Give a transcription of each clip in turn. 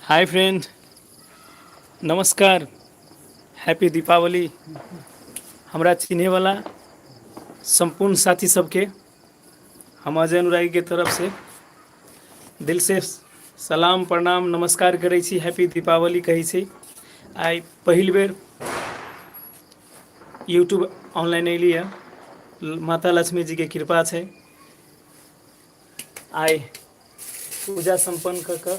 Hi friend, नमस्कार। Happy Deepawali. हमरा चिन्हैवला सम्पूर्ण साथी सबके हम अजय अनुरागीके तरफसँ दिलसँ सलाम, प्रणाम, नमस्कार करै छी। हैप्पी दीपावली कहै छी। आइ पहिल बेर यूट्यूब ऑनलाइन अयली हँ। माता लक्ष्मी जीके कृपा छै। आइ पूजा सम्पन्न कऽ कऽ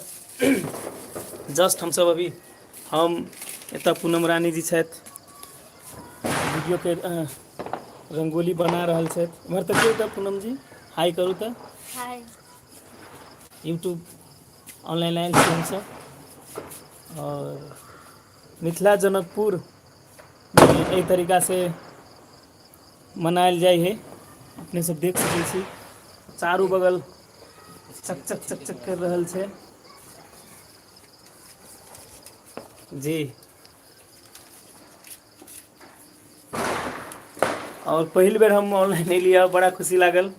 जस्ट हमसभ अभी, हम एतऽ पूनम रानी जी छथि, वीडियोके रङ्गोली बना रहल छथि। एम्हर तकियौ तऽ पूनम जी, हाय करू तऽ। हाय। यूट्यूब ऑनलाइन आयल छी हमसभ आओर मिथिला जनकपुर एहि तरीकासँ मनायल जाइ हइ। अपने सब देख सकै छी, चारू बगल चक चक चक चक कर रहल छै जी। आओर पहिल बेर हम ऑनलाइन एलियै, बड़ा खुशी लागल।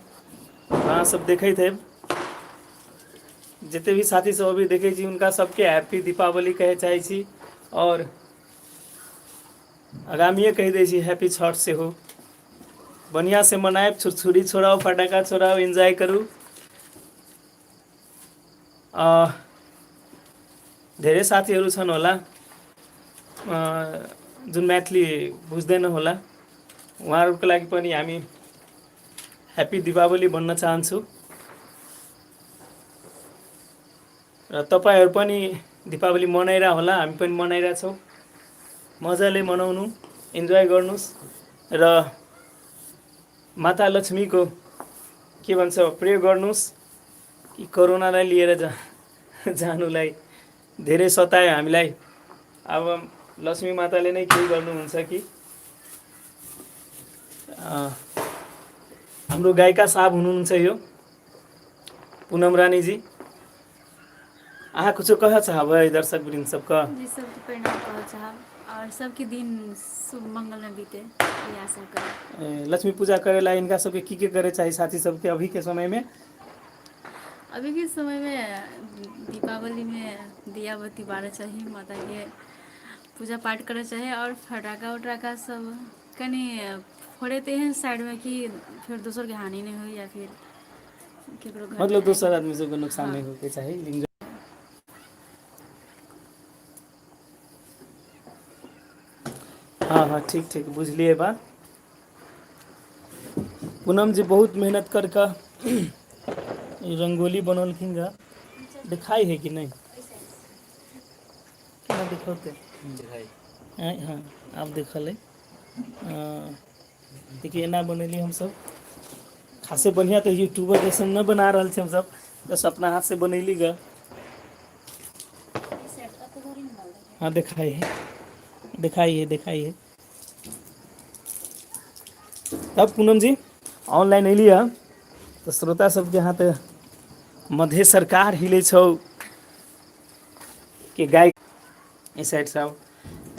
अहाँ सब देखैत हेब, जते भी साथी सब अभी देखै छी, हुनका सबके हैप्पी दीपावली कहै चाहै छी आओर आगामिए कहि दै छी हैप्पी छठ सेहो। बढ़िआँसँ मनायब, छुरछुरी छोड़ाउ, फटाका छोड़ाउ, एन्जॉय करू। धेरै साथीहरू छन् होला जुन मैथिली बुझ्दैन होला, उहाँहरूको लागि पनि हामी ह्याप्पी दीपावली भन्न चाहन्छु। र तपाईँहरू पनि दीपावली मनाइरह होला, हामी पनि मनाइरहेछौँ। मजाले मनाउनु, इन्जोय गर्नुहोस् र माता लक्ष्मीको के भन्छ प्रयोग गर्नुहोस् कि कोरोनालाई लिएर जानुलाई धेरै सतायो हामीलाई। अब लक्ष्मी माताले नै केही गर्नुहुन्छ कि। हाम्रो गायिका साहब हुनुहुन्छ यो पूनम रानीजी। अहाँ कुछो कहऽ चाहबै दर्शक वृन्द सबके? जी, सबके प्रणाम कहऽ चाहब आओर सबके दिन शुभ मंगलमे बीते, ई आशा करब। लक्ष्मी पूजा करेला इनका सबके की की करे चाही साथी सबके अभी के समय में? अभी के समय में दीपावली में दिया बत्ती बारऽ चाही, माता के पूजा पाठ करऽ चाही आओर फटाका उटाका सब कनि फोड़ैत एहन साइडमे कि फेर दोसरके हानि नहि होइ या फिर केकरो घरमे मतलब दोसर आगि। आदमी सबके नुकसान नहि होइके चाही, लेकिन हँ हँ, ठीक ठीक, बुझलियै बात। पूनम जी बहुत मेहनत कर कऽ ई रंगोली बनौलखिन रह। दिखाई है कि नहि? केना दिखौतै? हँ, आब देखल अइ। देखिए, एना बनेलियै हमसब। खासे बढ़िआँ तऽ यूट्यूबर जैसन नहि बना रहल छी हमसब, बस अपना हाथसँ बनैली ग। हाँ, देखाई है, देखाई है, देखाई है। तब पूनम जी, ऑनलाइन एली हँ तऽ श्रोता सबके हाथ मध्य सरकार हिलै छौ के गाय। एहि साइडसँ आउ,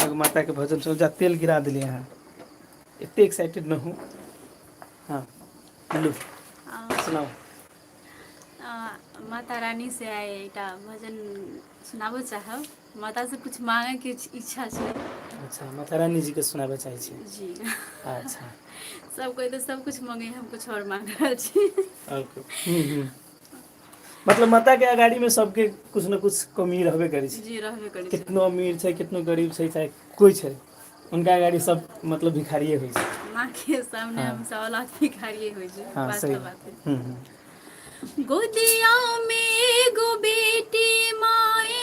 एगो माताके भजन सुन जा। तेल गिरा देलियै अहाँ, एते एक्साइटेड न हूँ। हाँ, लू, सुनाउ। माता रानी से आइ एकटा भजन सुनाबऽ चाहब। माता से कुछ मांगे के इच्छा छै। अच्छा, माता रानी जी के सुनाबऽ चाहै छी? जी। अच्छा। सब कोइ तऽ सब कुछ मांगे, हम कुछ और मांग रहल छी। ओके, मतलब माता के अगाड़ी में सबके कुछ न कुछ कमी रहबे करै छै। जी, रहबे करै छै। कितनो अमीर छै, कितनो गरीब छै, चाहे कोइ छै, हुनका अगाड़ी सब मतलब भिखारिये होइ छै। माँ के सामने हम 1.25 लाख भिखारिये होइ छै। सही। बात तऽ बात है। हम्म हम्म। गोदिया में एगो बेटी माए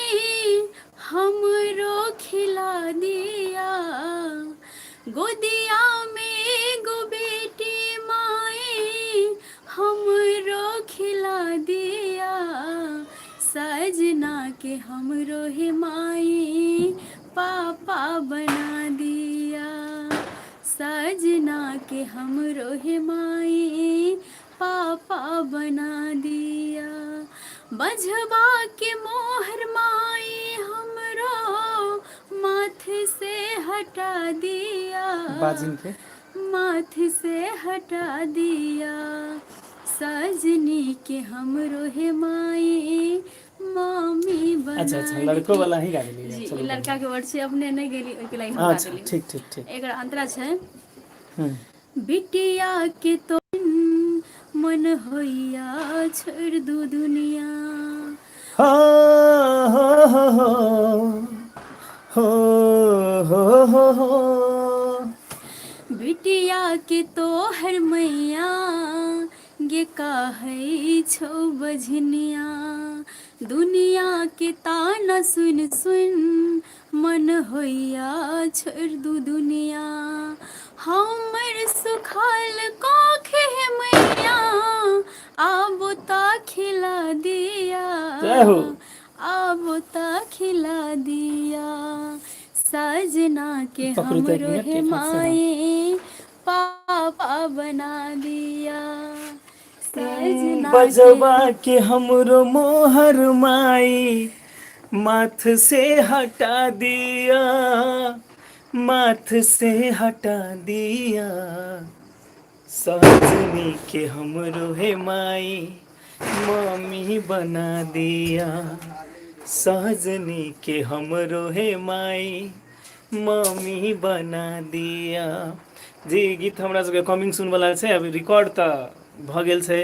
हमरो खिला दिया, गोदिया में एगो बेटी माए हमरो खिला दिया, सजना के हमरो हे माई पापा बना दिया, सजना के हमरो हे माई पापा बना दिया, बझवा के मोहर माई हमरो माथे से हटा दिया, बाजिन के माथे से हटा दिया, सजनी के हमरो हे माई मामी बना अच्छा अच्छा, लड़को वाला ही गा देलियै। जी। चलू ई लड़का बढ़िआँ। के वर्ड छै, अपने नहि गेली ओहिके लागि हम गा अच्छा देली। ठीक ठीक ठीक। एकर अंतरा छै। हूँ। बिटिया के तो मन होइया छोड़ि दू दुनिया। हो हो हो हो हो हो हो हो। बिटिया के तोहर मैया गे कहै छौ बझनिया, दुनिया के ताना सुन सुन मन होइया छोड़ि दू दुनिया। हमर सुखल कोख हे मैया, आबो ता खिला दिया। जय हो। आबो ता खिला दिया सजना के पकड़ू तऽ एक हमरो मिनट हे एक हाथ से। हाँ। माए पापा बना दिया सजना के। बजवा के हमरो मोहर माई माथ से हटा दिया, माथ से हटा दिया, सजनी के हमरो हे माई मम्मी बना दिया, सजनी के हमरो हे माई मम्मी बना दिया। जी, गीत हमरा सबके कमिंग सुन वाला छै। अभी रिकॉर्ड तऽ भऽ गेल छै,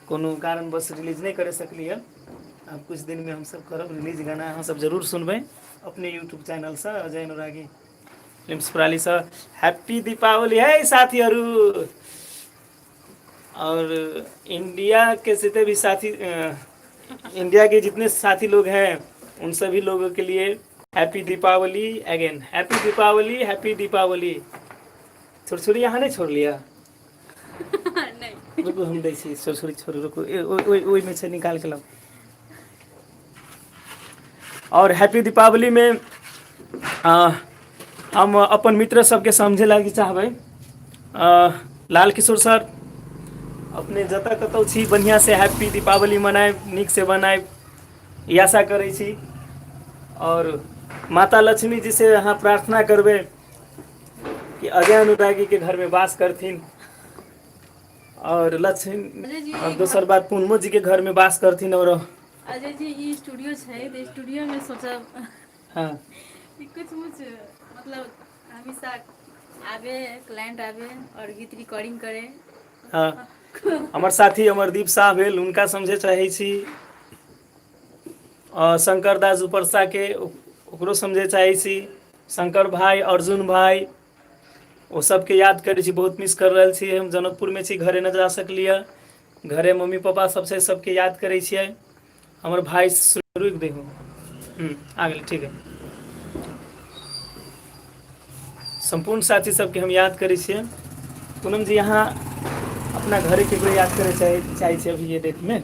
कोनो कारणवश रिलीज नहि करि सकलियै। आब कुछ दिनमे हमसब करब रिलीज गाना, अहाँ सब जरूर सुनबै अपने यूट्यूब चैनलसँ अजय अनुरागी फिल्म्स प्रणालीसँ। हैप्पी दीपावली है साथीहरू। और इंडिया के जितने भी साथी, इंडिया के जितने साथी लोग हैं, उन सभी लोगों के लिए happy Deepawali again, happy Deepawali, happy Deepawali. छुरछुरी अहाँ नहि छोड़लियै? नहि। रुकू, हम दै छी छुरछुरी। छोड़ू, रुकू, ओहिमे छै, निकाल के लाउ। और हैप्पी दीपावलीमे हम अपन मित्र सबके समझे लागी चाहबै। लाल किशोर सर, अपने जतऽ कतहु छी, बढ़िआँ से हैप्पी दीपावली मनायब, नीक से मनायब, ई आशा करै छी। और माता लक्ष्मी जी से अहाँ प्रार्थना करबै कि अजय अनुरागी के घर में वास करथिन और लक्ष्मी अजय जी। और दोसर बात, पूनमो जी के घर में वास करथिन और अजय जी, ई स्टूडियो छै तऽ स्टूडियो मे सोचब कि कुछ मुछ मतलब हमेशा आबे, क्लाइंट आबे और गीत रिकॉर्डिंग करे। हँ, हमर साथी अमरदीप शाह भेल, हुनका समझे चाहै छी। शंकर दास उपरसा के, ओकरो समझे चाहै छी। शंकर भाई, अर्जुन भाई, ओ सबके याद करै छी, बहुत मिस कर रहल छी। हम जनकपुरमे छी, घरे नहि जा सकलियै। घरे मम्मी पापा सब छै, सबके याद करै छियै। हमर भाई, रुकि दे, आ गेल, ठीक है। सम्पूर्ण साथी सबके हम याद करै छियै। पूनम जी, अहाँ अपना घरे केकरो याद करै चाहै चाहै छियै अभी ये डेटमे?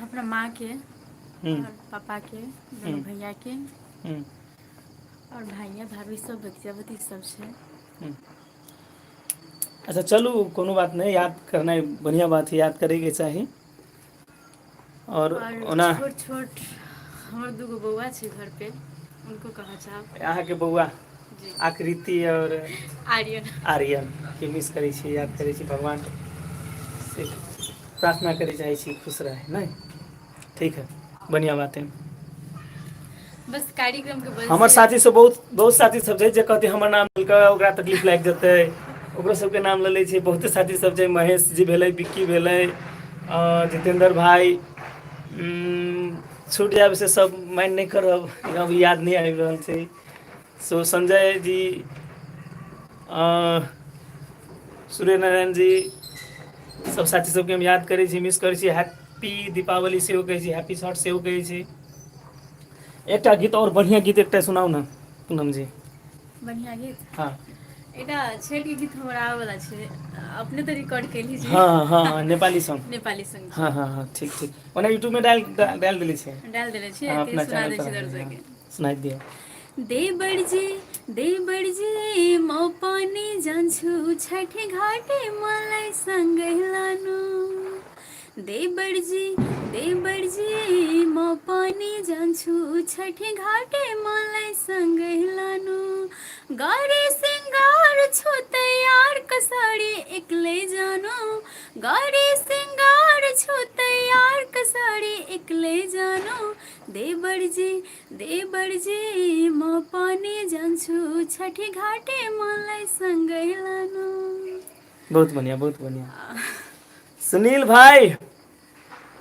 अपना माँके और पापाके, दुनू भैयाके और भैया भाभी सब, भतीजा भतीजी सब छै। अच्छा चलू, कोनो बात नहि, याद करनाइ बढ़िआँ बात है, याद करैके चाही। और और ओना छोट छोट हमर दूगो बौआ छै घर पे, उनको कहऽ चाहब। अहाँके बौआ? जी। आकृति और आर्यन। आर्यन के मिस करै छी, याद करै छी, भगवान से प्रार्थना करै चाहै छी खुश रहै। नहि, ठीक है, बढ़िआँ बात है। बस कार्यक्रम के वजह हमर से। साथी सब, बहुत बहुत साथी सब छै जे कहतै हमर नाम लऽ ओकरा तकलीफ लागि जेतै, ओकरो सबके नाम लऽ लै छै। बहुते साथी सब छै, महेश जी भेलै, बिक्की भेलै, जितेन्द्र भाई, छूट जायब से सब माइंड नहि करब, अभी याद नहि आबि रहल छै। सो संजय जी, सूर्य नारायण जी, सब साथी सबके हम याद करै छी, मिस करै छी। हैप्पी दीपावली सेहो कहै छी, हैप्पी छठ सेहो कहै छी। एकटा गीत और, बढ़िआँ गीत एकटा सुनाउ ने पूनम जी। बढ़िआँ गीत? हँ। एकटा छठि के गीत हमरा आबऽ वाला छै, अपने तऽ रिकॉर्ड केली छी। हँ हँ हँ, नेपाली सॉन्ग। नेपाली सॉन्ग। हँ हँ हँ, ठीक ठीक। ओना यूट्यूबमे डाल डाल देले छै। डाल देले छियै। हँ, तऽ अपना सुना चैनल दै पर। छी हँ, दर्शकके। सुना दियौ। देवर जी, देवर जी, म पनि जान्छु छठी घाटे, मलाई सँगै लानु। देवर जी, देवर जी, म पनि जान्छु छठी घाटे, मलाई सँगै लानु। गरे सिङ्गार छु तयार, कसरी एक्लै जानु? गरे सिङ्गार छु तयार, कसरी एक्लै जानु देवरजी देवरजी म पनि जान्छु छठी घाटे मलाई सँगै लानु। बहुत बढ़िया, बहुत बढ़िया। सुनील भाई,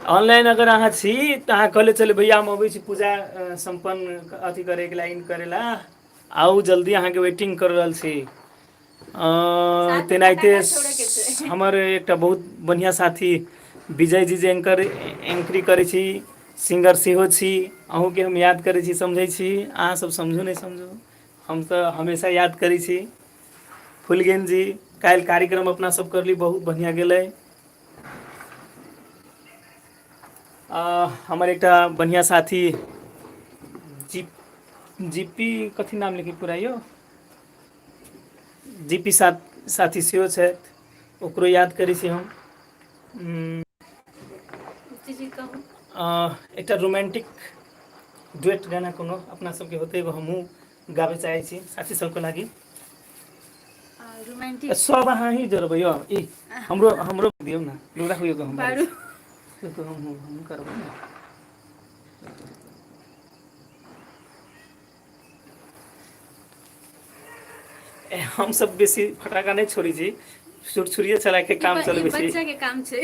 ऑनलाइन अगर अहाँ छी तऽ अहाँ कहले चलू भैया, हम अबै छी पूजा सम्पन्न अथी करैके ला, इन करै ला। आउ जल्दी, अहाँके वेटिंग कर रहल छी। साथमे तेनाहिते फटाका छोड़ैके छै। हमर एकटा बहुत बढ़िआँ साथी विजय जी, जे एंकर एंकरी करै छी, सिंगर सेहो छी, अहूँके हम याद करै छी, समझै छी। अहाँ सब समझू, नहि समझू, हम तऽ हमेशा याद करै छी। फुलगेन जी, काल्हि कार्यक्रम अपना सब करली, बहुत बढ़िआँ गेलै। हमर एकटा बढ़िआँ साथी जी, जी पी कथी नाम लिखी पूरा यौ, जी पी साथी सेहो छथि, ओकरो याद करै छी हम। जी जी कहू। एकटा रोमांटिक डुएट गाना कोनो अपना सबके होतै, एगो हमहूँ गाबै चाहै छी साथी सबके लागि। रोमांटिक। सब अहाँ ही जोड़बै यौ, ई हमरो हमरो दियौ ने, राखू एगो हम। बारू। हम करबै ने। हम सब बेसी फटाका नहि छोड़ै छी, छुरछुरिये चला के काम चलबै छी। बच्चा के काम छै।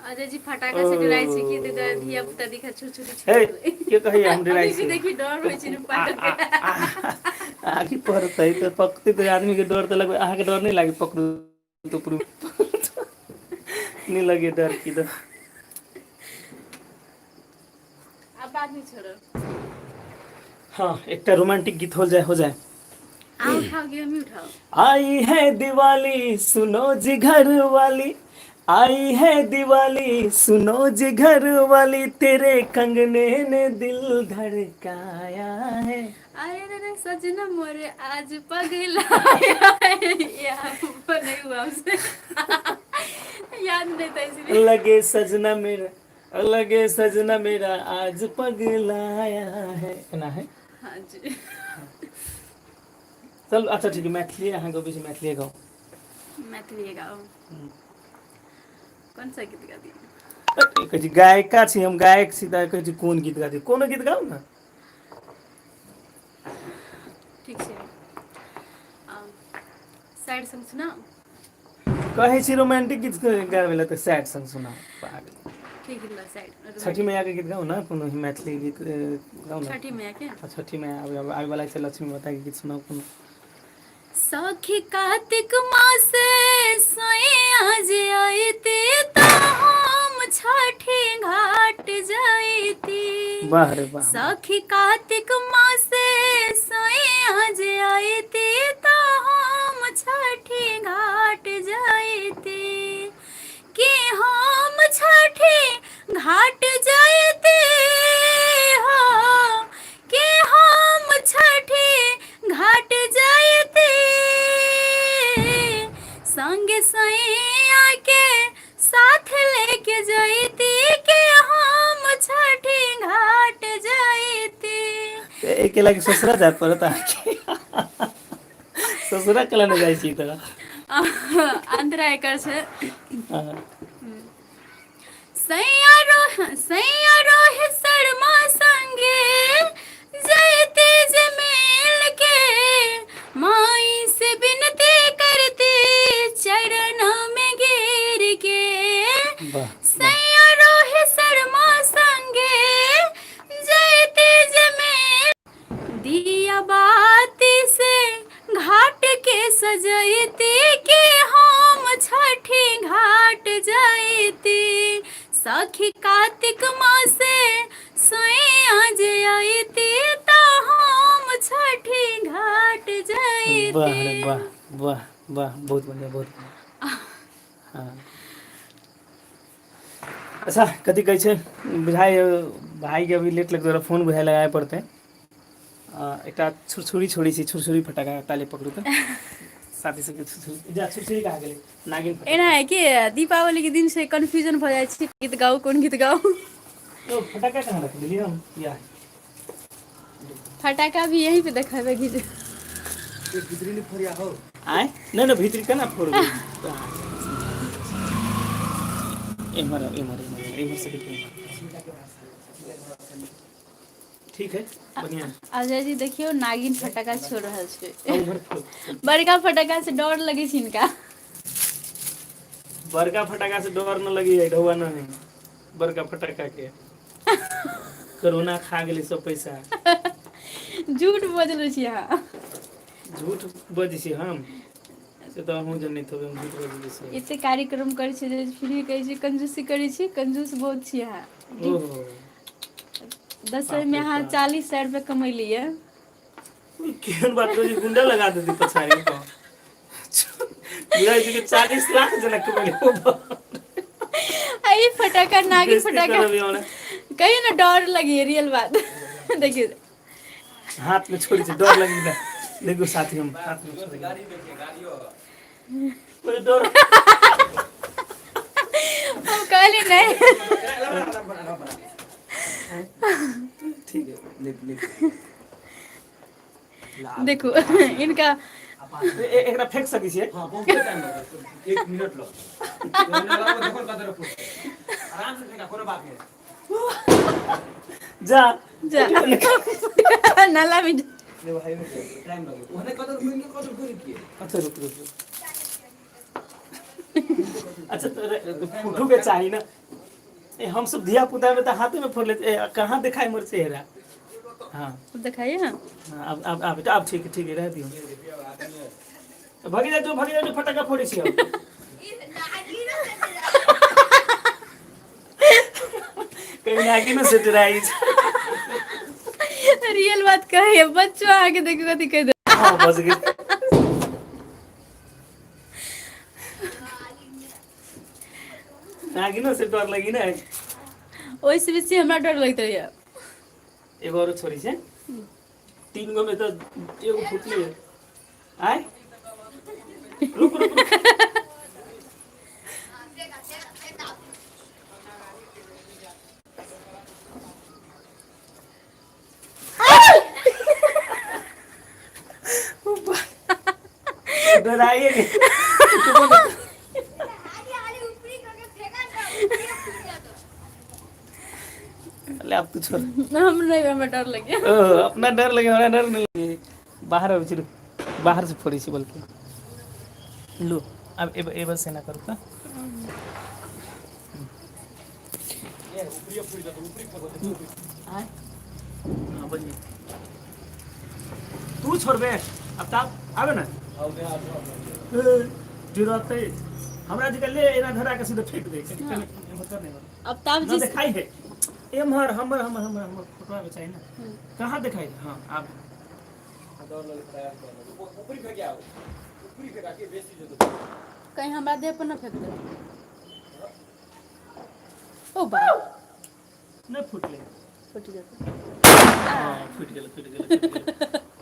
अजय जी फटाका से डराइ छै कि धिया पुता दिखा छुरछुरी। हे, के कहैया हम डराइ अभी भी छी? देखी, डर होइ छै ने पटाखा। आगे पड़तै तऽ पकतै तऽ आदमी के डर तऽ लगबै। अहाँके डर नहि लागे? पकड़ू तकड़ू नहि लगे डर की तऽ? आब बाद में छोड़ब। हाँ, एकटा रोमांटिक गीत हो जाए, हो जाए। अहाँ उठाओ कि हम उठाओ? आई है दिवाली, सुनो जी घर वाली, आई है दिवाली, सुनो जी घर वाली, तेरे कंगने ने दिल धड़काया है। अरे रे रे सजना मोरे आज पगलाया है। यहाँ पर नहीं हुआ हमसे, याद नहीं था इसलिए। लगे सजना मेरा, लगे सजना मेरा आज पगलाया है, एना है। हाँ जी। चल, अच्छा ठीक है, मैथिली अहाँ गबै छी, मैथिली गाउ। मैथिली गाओ? कौन सा गीत गा दिए? कहै छी गायिका छी हम, गायक छी तऽ कहै छी कोन गीत गा दी? कोनो गीत गाउ ने। ठीक छै, सैड सॉन्ग सुनाउ। कहै छी रोमांटिक गीत गाबै लए तऽ सैड सॉन्ग सुनाउ, पागल। ठीक है, सैड। छठी मैया के गीत गाउ ने, कोनो मैथिली गीत गाउ ने। छठी मैया के? आ, छठी मैया आबै आबै वाला छै, लक्ष्मी माता के गीत सुनाउ कोनो। सखी कार्तिक मासे सैया जे अयती तऽ हम छठी घाट जयती। वाह रे वाह! सखी कार्तिक मासे सैया जे अयती तऽ हम छठी घाट जयती, कि हम छठी घाट जयती हो, कि हम छठी घाट जयती, संगे सैया के साथ लेके जयती, के हम छठी घाट जयती। एहिके लागि ससुरा जाय पड़त अहाँके। ससुरा केला नहि जाइ छी तऽ? अंतरा एकर छै। हँ। सैया रोह शर्मा संगे जयते जे मेल के, माई से विनती करते चरण में गिर के। वाह वाह! सैया रोह शर्मा संगे जयते जे मेल, दिया बाती से घाट के सजैती, के हम छठी घाट जयती। सखी कार्तिक मासे सैया जे अयती तऽ हम छठी घाट वाह रे जयती। वाह वाह वाह! बहुत बढ़िया, बहुत बढ़िया। हाँ, अच्छा, कथी कहै छै बुझाइ भाइके अभी लेट लगतै, फोन बुझाइ लगाए पड़तै। एकटा छुरछुरी छोड़ै छी, छुरछुरी फटाका। ताली पकड़ू तऽ साथी सबके। छुरछुरी जा, छुरछुरी कहाँ गेलै? नागिन फटाका। एना है कि दीपावली के दिन से कन्फ्यूजन भऽ जाइ छै, गीत गाउ, कोन गीत गाउ। तो फटाका कहाँ रख देलियै हम या? फटाका भी यहीं पे देखेबै गीत। आय, नहि नहि, भीतरी केना फोड़बै? एम्हर आउ, एम्हर, एम्हर। इम्हर से देखियौ। ठीक है, बढ़िया। अजय जी देखियौ, नागिन फटाका छोड़ रहल छै। उम्हर फोड़। बड़का फटाका से डर लगे छै हिनका। बड़का फटाका से डर न लगी है, ढौआ न है बड़का फटाका के। कोरोना खा गेलै सब पैसा। झूठ बजल छी अहाँ। झूठ बजै छी हम से तऽ अहूँ जनैत होबै हम झूठ बजै छी। एते कार्यक्रम करै छी जे फिर भी कहै छी कंजूसी करै छी। कंजूस बहुत छी अहाँ। ओहो। दसैँ में बाप रे अहाँ बाप। 40,000 रुपया कमैलियै। केहन बात करै छी, गुंडा लगा देती पछाड़ी पर। बुझाइ छै कि 40 लाख जेना कमेलै। आ ई फटाका, नागिन बेइज्जती फटाका। करबै हमरा। कहियो ने डर लगी, रियल बात देखियौ। हाथ में छोड़ी छै, डर लगी ना। देखो साथी, हम हाथ में छोड़ी। गाड़ी देखिए, गाड़ियो। कोई डर। हम कहली नहीं। ठीक है। लिख लिख। देखू इनका। एकरा फेंक सकै छियै? हाँ, बहुत टाइम लगे, एक मिनट लो, देखो कदर आराम से फेंका, कोनो बात नहीं। जा। जा, नाला में जा। टाइम लगे ओहने कदर घूम के, कदर घूम के। अच्छा, रुक रुक रुक। अच्छा, तो फूटू के चाही ना। ए, हम सब धिया पुता में तऽ हाथे में फोड़ लेते। ए, कहाँ दिखाई मोर चेहरा? हाँ। दिखाइए ना। हाँ, अब अब अब अब ठीक है, ठीक है, रह दियो। भगी जा जो, भगी जा जो, फटाका फोड़ै छी हम। कहीं आगे न सेट रही। रियल बात कहे, बच्चो आके देखो, कथी कह दे। हाँ, बच गए। नागिनो से डर लगी ना। ओहिसँ बेसी हमरा डर लगैत रहैया। एगो औरो छोड़ी छै। तीन गो में तो एगो फुटले है। आय, रुक रुक रुक। डराइए नहीं। ले, अब तू छोड़। हम नहीं, हमरा डर लगे। ओ, अपना डर लगे, हमरा डर नहीं लगे। बाहर अबै छी, रुक। बाहर से फोड़ै छी बल्कि। लो, अब एब एब से ना करू त। आय। हाँ, बजिए। तू छोड़बे अब ताब आबे ना। ए, जरूरत है हमरा जी के ले, एना धरा के सीधे फेंक दे। कनी कनी एम्हर कर, नहीं। अब तब न जी। देखाई है एम्हर। हमर हमर हमर हमर फोटो आबे चाही ना। कहाँ देखाई है? हाँ, आब। ऊपरी फेंक आओ, ऊपरी फेंका के बेसी जो। कहीं हमरा देह पर न फेंक दे। ओ बा। नहीं फुटले। फुटि जेतै। हाँ, फुटि गेल, फुटि गेल, फुटि गेल।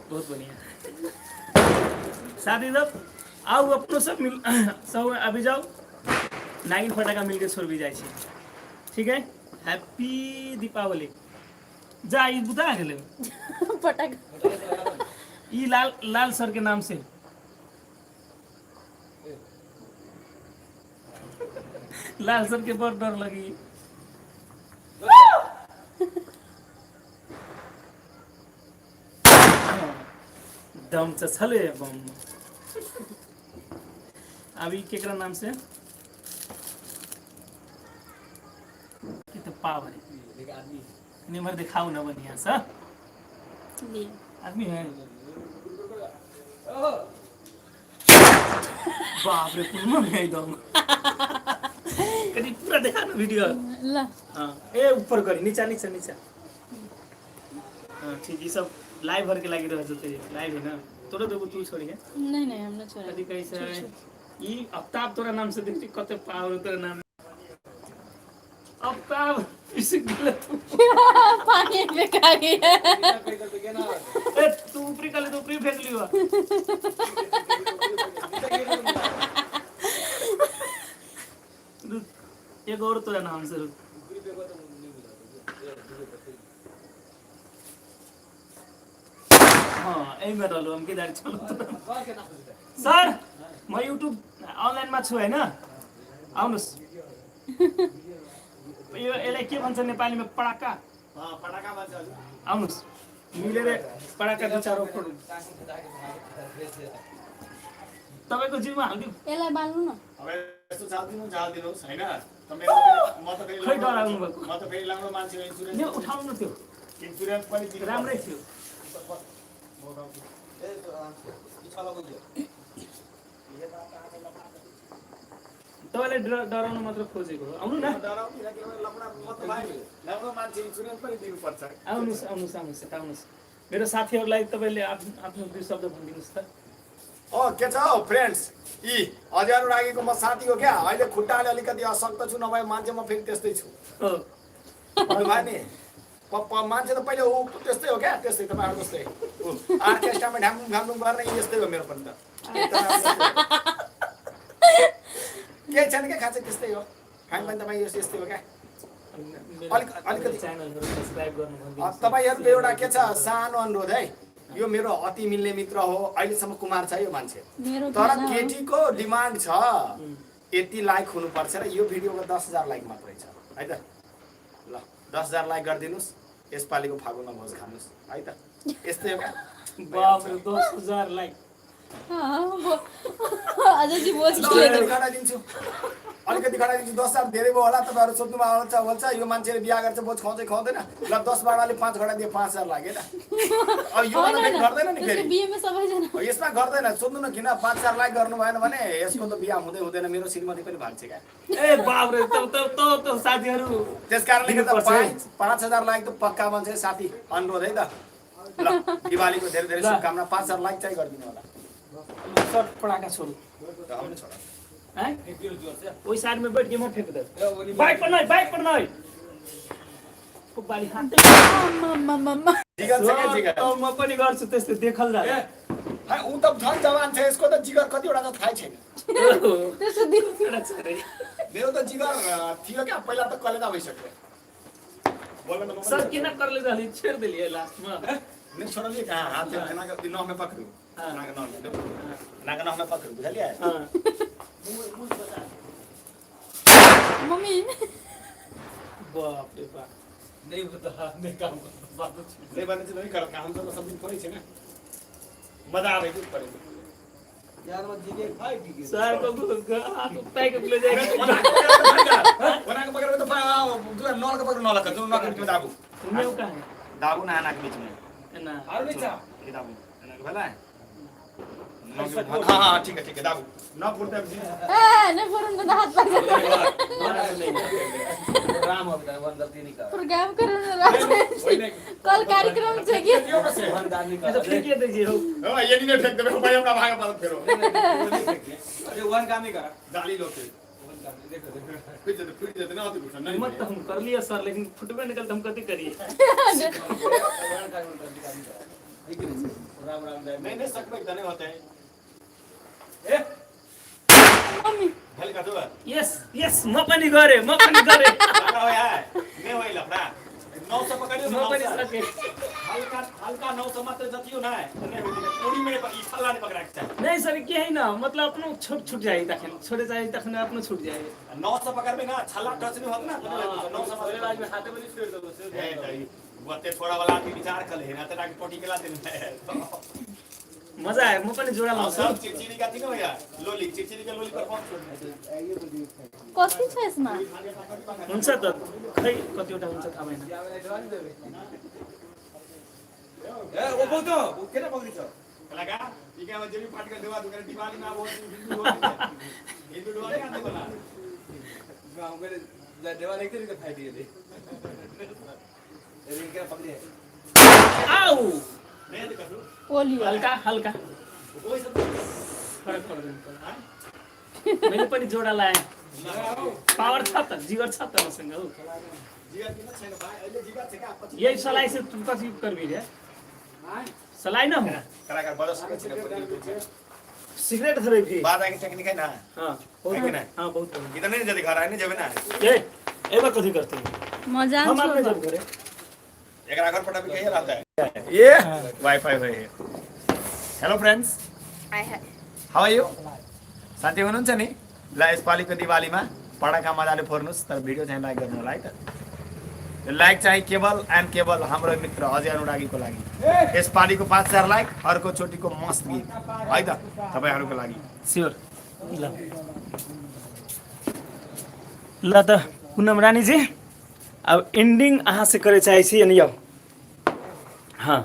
बहुत बढ़िया। साथी सब, आउ, अपनो सब मिल, सब अभी जाओ, नागिन फटाका मिलके छोड़ भी जाइ छी। ठीक है, हैप्पी दीपावली। जा, ई बुता गेलै। फटाका। ई लाल लाल सर के नाम से। लाल सर के बड़ डर लगी। दम तऽ छलै बम। अब ई केकरा नाम से? ई तऽ पावर है। निमर दिखाऊ ना बढ़िया से। लिए। आदमी है। बाप रे, कुनमा में एकदम। कनी पूरा देखा ना वीडियो। ल। हाँ, ए, ऊपर करी, नीचा नीचा नीचा। हाँ, ठीक। ई सब लाइव भर के लागि रहल छै। लाइव है ना? तोरो देखो, तू छोड़ी है। नहीं नहीं, हम नहीं छोड़े। कथी कहै छै ई? अफ्ताब, तोरा नाम से देख छी, कते पावर तोरा नाम। अफ्ताब पिसक गेल तू। पानी फेंका गया। ए, तू ऊपरी कर ले तो ऊपरी फेंक लियो। रुक, एगो और तोरा नाम से, रुक। हाँ, एहिमे रहलु हम। किधर चलु तोरा? सर, म युट्युब अनलाइनमा छु होइन, आउनुहोस्। यो यसलाई के भन्छ नेपालीमा? पडाका। पटाका भन्छ हजुर। आउनुहोस्, मिलेर पडाका दुई चार फोड्नु। तपाईँको जिउमा हालिदिउँ। यसलाई बाल्नु न। अब यस्तो झालिदिनु झालिदिनुहोस् होइन त, मेरो म त फेरि खै डराउनु भएको? म त फेरि लाम्रो मान्छे हो, इन्सुरेन्स यो उठाउनु थियो। इन्सुरेन्स पनि दिनु। राम्रै थियो। तपाईँलाई डराउनु मात्र खोजेको हो। आउनु न। डराउँदिनँ, किनभने लफडा म त भाइ राम्रो मान्छे, इन्सुरेन्स पनि दिनुपर्छ। आउनुहोस् आउनुहोस् आउनुहोस्, यता आउनुहोस्। मेरो साथीहरूलाई तपाईँले आफ्नो आफ्नो दुई शब्द भनिदिनुहोस् त। अँ, के छ हौ फ्रेन्ड्स? यी अझै अनुरागीको म साथी हो क्या। अहिले खुट्टाले अलिकति अशक्त छु, नभए मान्छे म फेरि त्यस्तै छु। हो। भन्नुभयो नि, मान्छे त पहिले ऊ त्यस्तै हो क्या, त्यस्तै तपाईँहरू जस्तै ऊ आर्केस्ट्रामा ढ्याङडुङ ढ्याङडुङ गर्ने, यस्तै हो मेरो पनि त। केही छैन क्या खाँचै, त्यस्तै हो। हामी पनि तपाईँ यस्तै हो क्या। अलिकति- च्यानलहरू सब्सक्राइब गर्नु भनिदिनुहोस्। तपाईँहरूको एउटा के छ, सानो अनुरोध है। यो मेरो अति मिल्ने मित्र हो, अहिलेसम्म कुमार छ यो मान्छे। मेरो तर खाना हो। केटीको डिमान्ड छ, यति लाइक हुनुपर्छ र यो भिडियोको 10,000 लाइक मात्रै छ है त। ल, 10,000 लाइक गरिदिनुहोस्, यसपालिको फागुनमा भोज खानुहोस् है त। यस्तै हो क्या। बापरे, 10,000 लाइक! हाँ, अझै चाहिँ भोज ल, खिलाइदिनु। अलिकति घटाइदिन्छु, अलिकति घटाइदिन्छु। 10,000 धेरै भयो होला। तपाईँहरू सोध्नु भयो होला, भन्छ यो मान्छेले बिहा गर्छ, भोज खुवाउँछ कि खुवाउँदैन। ल, 10 बाह्रले 5 घटाइदियो, 5,000 लाग्यो त। अब यो होइन, फेरि होइन, घट्दैन नि त्यसको फेरि। बिहेमा सबैजना अब यसमा गर्दैन, सोध्नु न किन। 5,000 लाइक गर्नु भएन भने यसको त बिहा हुँदै हुँदैन, मेरो श्रीमती पनि भाग्छ क्या। ए बापरे, त त त त साथीहरू त्यस कारणले गर्दा दिनुपर्छ है। 5,000 लाइक त पक्का भन्छ है साथी, अनुरोध है त। ल, दिवालीको धेरै धेरै ल। शुभकामना। 5,000 लाइक चाहिँ गरिदिनु होला। सर, पटाखा छोडो। त आउनु छोरा। हैं, ओइ साइड में बैठ के मत फेंक दे। बाइक पर नहीं, बाइक पर नहीं। खूब बाली हान्दै। आम्मामामा। जिगर छ क्या, जिगर। त म पनि गर्छु त्यस्तो, देखल जाला। है, ऊ त झन् जवान छ, यसको त जिगर कतिवटा त थाहै छैन। त्यसो दिन एउटा छ रे। मेरो त जिगर थियो क्या पहिला, त कलेजा भइसक्यो। बोल्न त म पनि सर, किन करले जाली छोड देलिए लास्टमा? नहीं छोड़लिए कहाँ, हाथ एना के नह में पकड़ू। एना के नह में, एना के नह में पकड़ू, बुझलियै? हाँ। मम्मी। बाप रे बाप! नहीं बता, नहीं काम करता बात तो नहीं बने चाहिँ नहीं करत, हम सब सब दिन थोरै छै ने, मजा आबै छै परे। यार मत जीके भाई, ठीक है। सर को हाथ उठाए के ले जाएगा। ओना के पकड़बै त नल के पकड़ू, नल के जो नल के बीचमे दाबू। तुम्हें कहाँ है? दाबू ना, एना के बीचमे। ना। आरो नहीं चा। ये दाबू, एना के भेलै। हाँ हाँ, ठीक है, ठीक है, दाबू न फुटतै। ए, नै फोड्नु त हात लाग्छ। राम हो बेटा, वन गलती नहीं कर। प्रोग्राम गर्नु न, कल कार्यक्रम छ कि। वन दान नहीं अच्छा, कर। फेंकिए दीजिए हो। हो, ये नहीं फेंक देबै भाइ, हमरा भागे पड़त फेरो। अरे, वन काम नहीं करा। जाली लोग के। वन काम नहीं, देखो देखो। फुट जेतै, फुट जेतै ना, अति कुछ नहीं। हिम्मत तो हम कर लिया सर, लेकिन फुटबे निकल तो हम कति करिए? वन काम गलती काम नहीं करा, ठीक है। राम राम जाए। नहीं नहीं, सकबै त नहीं होतै। ए। मम्मी। भेल कथु? यस यस, म पनि गरेँ, म पनि गरेँ। लफड़ा हो यार, नहीं होई लफड़ा। 900 पकड़ियो। म पनि सकेँ। हल्का हल्का 900 मात्र जतियो ना, नहीं होई। पूरी में ई छल्ला नहीं पकड़ा के चाही। नहीं सर, केही न, मतलब अपनो छूट छूट जाए तखन, छोड़े जाए तखन अपनो छूट जाए। 900 पकड़बे ना, छल्ला टच नहीं होत ना, 900 अरे, मात्र। आज में हाथे में नहीं छोड़ दो। ए दई बते छोड़ा वाला आदमी विचार कर ले ना, तेरा के पोटी के ला देने। मजा आयो, म पनि जोडा लाउँछु। सब चिड़चिड़ी का थी ना भैया, लोली, चिड़चिड़ी का लोली पर कौन छोड़? कति छ यसमा? हुन्छ त, खै कतिवटा हुन्छ थाहा भएन। ए, वो बहुत वो केना पकड़ी छ? लगा ई के जेबी फाट के देवा दुकान। दिवाली में वो हिंदू हिंदू दिवाली आने वाला। गांव में देवा देखते नहीं तो फाइट ये दे। अरे, केना पकड़ी है? आऊ! नहीं तो करू। पोलियो। हल्का हल्का। कोई सब। फरक पर्दैन त। मैले पनि जोडा लाएँ। पावर छ त, जिगर छ त मसँग हौ। जिगर किन छैन भाइ? अहिले जिगर छ क्या पछि। यही सलाई से तुम कथी करबी रे? सलाई न हो। कलाकार बजा सकै छैन पनि। सिगरेट धरे भी। बाजा के टेक्निक है ना? हाँ। है कि ना? हाँ, बहुत बढ़िया। इधर नहीं जल्दी घर आए नहीं जेबे ना। ए एबा कथी करते हैं? म हम जान्छु अपने अब। जब घरे। एकरा घर पटाबी कहिया रहता है ये वाईफाई है। Hello friends, how are you? शान्ति हुनुहुन्छ नि? ल, यसपालिको दिवालीमा पटाखा मजाले फोर्नुहोस्, तर भिडियो चाहिँ लाइक गर्नु होला है त। लाइक चाहिँ केवल एन्ड केवल हाम्रो मित्र अजय अनुरागीको लागि। यसपालिको 5000 लाइक, अर्को चोटिको मस्त गीत है त तपाईँहरूको लागि। स्योर। ल ल त पूनम रानीजी, आब एंडिंग अहाँ से करे चाहै छी यानी यौ। हाँ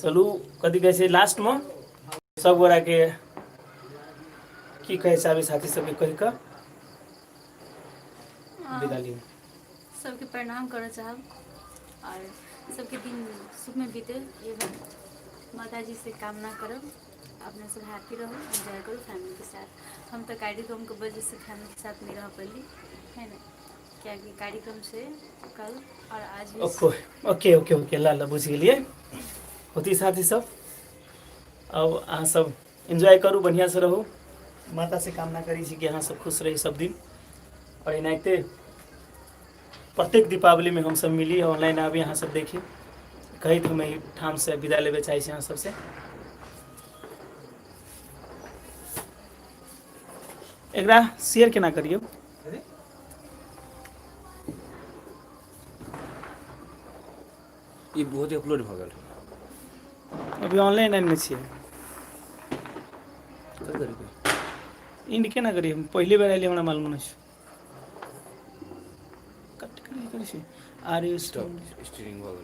चलू, कथी कहै छै, लास्टमे सब गोराके की कहै चाहबै, साथी सबके कहि कऽ विदा लिउ। सबके प्रणाम करऽ चाहब और सबके दिन सुखमे बीते ये माता जी से कामना करब। अपना सब हैप्पी रहू, एंजॉय करू फैमिली के साथ। हम तो कार्यक्रम के वजह से फैमिली के साथ नहीं रह पैली है ना, क्या कि कार्यक्रम से कल और आज भी। ओके ओके ओके ओके, ल ल, बुझि गेलियै। होती साथी सब, अब अहाँ सब एन्जॉय करू, बढ़िआँसँ रहू। माता से कामना करै छी कि अहाँ सब खुश रही सब दिन और एनाहिते प्रत्येक दीपावलीमे हमसब मिली, ऑनलाइन आबी, अहाँ सब देखी। कहैत हम एहिठामसँ विदा लेबे चाहै छी अहाँ सबसँ। एकरा शेयर केना करियौ? ई बहुत अपलोड भऽ गेल। अभी ऑनलाइन आनने छियै। कब करियै? इंड केना करियै? हम पहिले बेर एलियै, हमरा मालूम नहि छै। कट करी करै छै आर यू। स्टॉप स्ट्रीमिंग भऽ गेल।